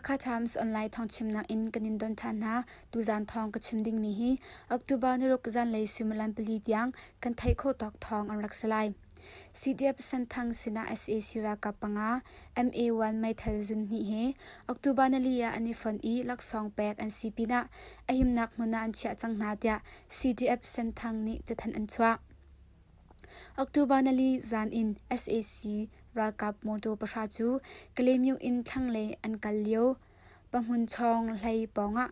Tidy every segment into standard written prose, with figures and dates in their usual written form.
Hakha Times online thawngchimnak in kan in don ṭhan hna. Tuzaan thawng ka chim dingmi hi October niruk zanlei suimilam pali tiang kan theih khawh tawk thawng an rak si lai. CDF Senthang sinah sac ralkap panga MA1 meithal zun hnih he October nili ah an i fonh i laksawng pek an si pinah a himnak hmun ah an chiah cang hna tiah CDF Senthang nih cathanh an chuah. October nali zan in sac ralkap motor pahra cu Kalaymyo in thlanglei an kal lio Pahmunchawng hlei pawngah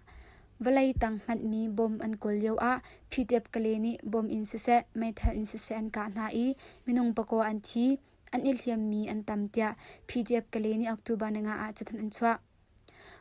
vawlei tang hmanhmi bom an kawl lioah PDF Kale nih bom in siseh, meithal in siseh an kah hna i minung pakua an thi, an i hliammi an tam tiah PDF Kale nih October ninga ah cathanh an chuah.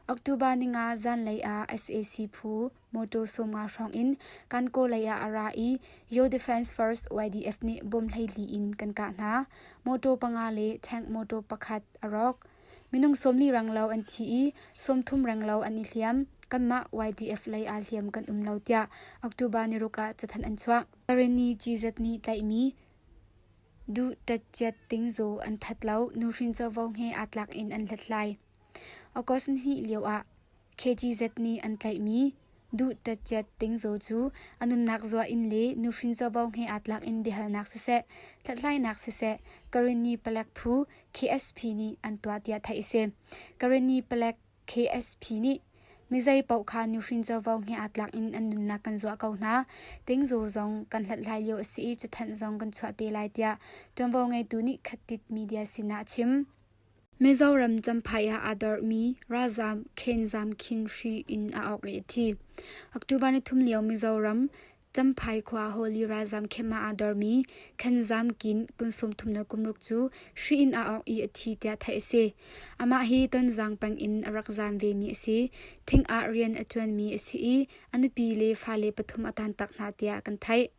October ninga zanlei ah sac phu motor 50 hrawng in Kankaw lei ah a ra i Yo Defense Force YDF nih bom hleili in kan kah hna. Motor panga le tank motor pakhat a rawk. Minung 40 renglo an thi i 30 renglo an i hliam. Kanmah YDF lei aa hliam kan um lo tiah October niruk ah cathanh an chuah. Karenni GZ nih tlaihmi Duh Tat Ting Zaw an that lo, nuhrin covo he aa tlak in an hlathlai. August hnih lioah KGZ nih an tlaihmi Duh Tat Ting Zaw cu a nunnak zuah in le nuhrin covo he aa tlak in biahalnak siseh, hlathlainak siseh, Karenni palek phu KSP nih an tuah tiah theih a si. Karenni palek KSP nih mizei paoh kha nuhrin covo he aa tlak in an nunnak kan zuah ko hna. Tingzaw zong kan hlathlai lio a si i cathanh zong kan chuah te lai tiah ṭuanvo ngeitu nih Khatit Media sinah a chim. Mizoram Champhai ah aa dormi ralzaam Khen Zam Khin hri in a awk i a thi. October ni thum lio Mizoram Champhai khua Holy ralzaam khem ah aa dormi Khen Zam Kin kum 36 cu hri in aa awk i a thi tiah theih a si. Amah hi Tonzang peng in a rak zaam vemi a si. Thing ah rian a ṭuanmi a si i a nupi le fale pathum a tantak hna tiah kan theih.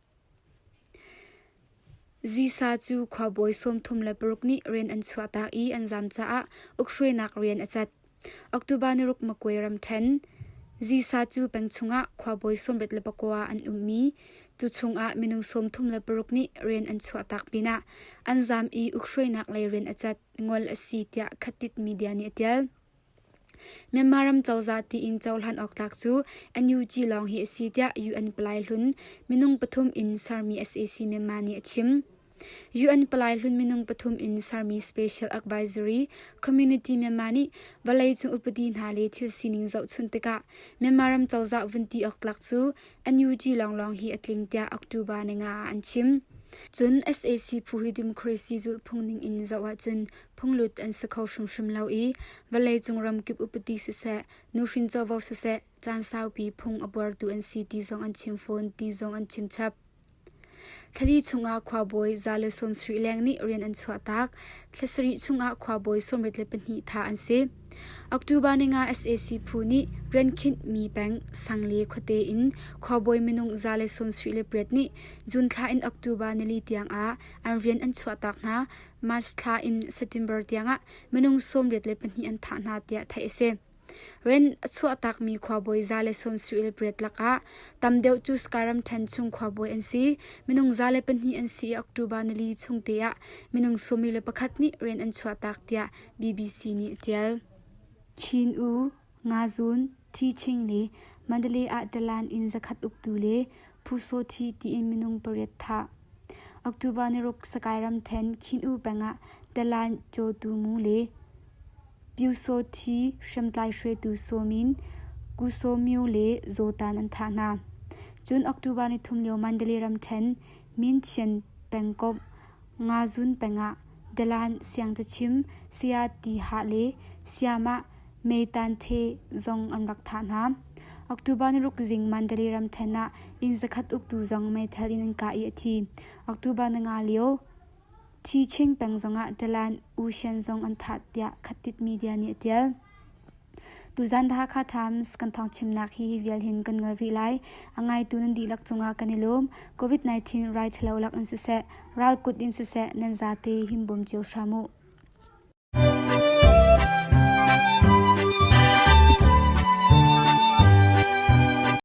Zisa cu khuabawi 36 nih rian an chuahtak i an zaam caah ukhruainak rian a cat. October niruk Magway ramṭhen Zisa cu peng chungah khuabawi 69 an ummi, cu chungah minung 36 nih rian an chuahtak pinah an zaam i ukhruainak lei rian a cat, ngol a si tiah Khatit media nih a ṭial. Myanmar ram cozah tiin cohlan awk tlak cu NUG lawng hi a si tiah UN palai hlun minung pathum in sermi sac Myanmar nih a chim. UN palai hlun minung pathum in sermi Special Advisory Community Myanmar nih vawleicung upadi hna le thil sining zohchun tikah Myanmar ram cozah vun ti awk tlak cu NUG lawnglawng hi a tling tiah October ninga ah an chim. Cun sac phu hi democracy zulhphung ning in zoh ahcun phunglut an si kho hrimhrim lo i vawleicung ramkip upadi siseh, nuhrin covo siseh, caan saupi phung a buartu an si ti zong an chim fawn ti zong an chim chap. Thlali chungah khuabawi 170 leng nih rian an chuahtak. Thla sarih chungah khuabawi 24 tha an si. October ninga sac phu nih rian khinhmi peng sang le khuate in khuabawi minung 178 nih June thla in October nili tiang ah an rian an chuahtak hna. March thla in September tiangah minung 84 an thah hna tiah theih a si. Rian a chuahtakmi khuabawi 178 lakah tam deuh cu Sky ramṭhen chung khuabawi an si. Minung 102 an si i October nili chung te ah minung 21 nih rian an chuahtak tiah BBC nih a ṭial. Chin U, Ngazun, Thiching le Mandalay ah dalan inn zakhat uktu le Phu-saw-ṭhi tiin minung pariat thah. October niruk Sakai ramṭhen Khin-U peng ah dalan cawtu mu le Pyusawṭhi hriamtlai hruaitu Saw Min, Ku Saw Myo le Zaw Tan an thah hna. Cun October nithum lio Mandalay ramṭhen Minchian pengkomh Ngazun peng ah dalan siangcachim Saya Ti Hah le Sayamah May Tan The zong an rak thah hna. October niruk zing Mandalay ramṭhen ah inn zakhat uktu zong meithal in an kah i a thi. October ninga lio Thiching peng zongah dalan U Shen zong an thah tiah Khatit media nih a ṭial. Tuzan The Hakha Times kan thawngchimnak hi hi vial hin kan ngol rih lai. A ngaitu nan dihlak cungah kan i lawm. COVID-19 rai ṭhalo lak in siseh, ralkut in siseh nan zate himbawm cio hram u.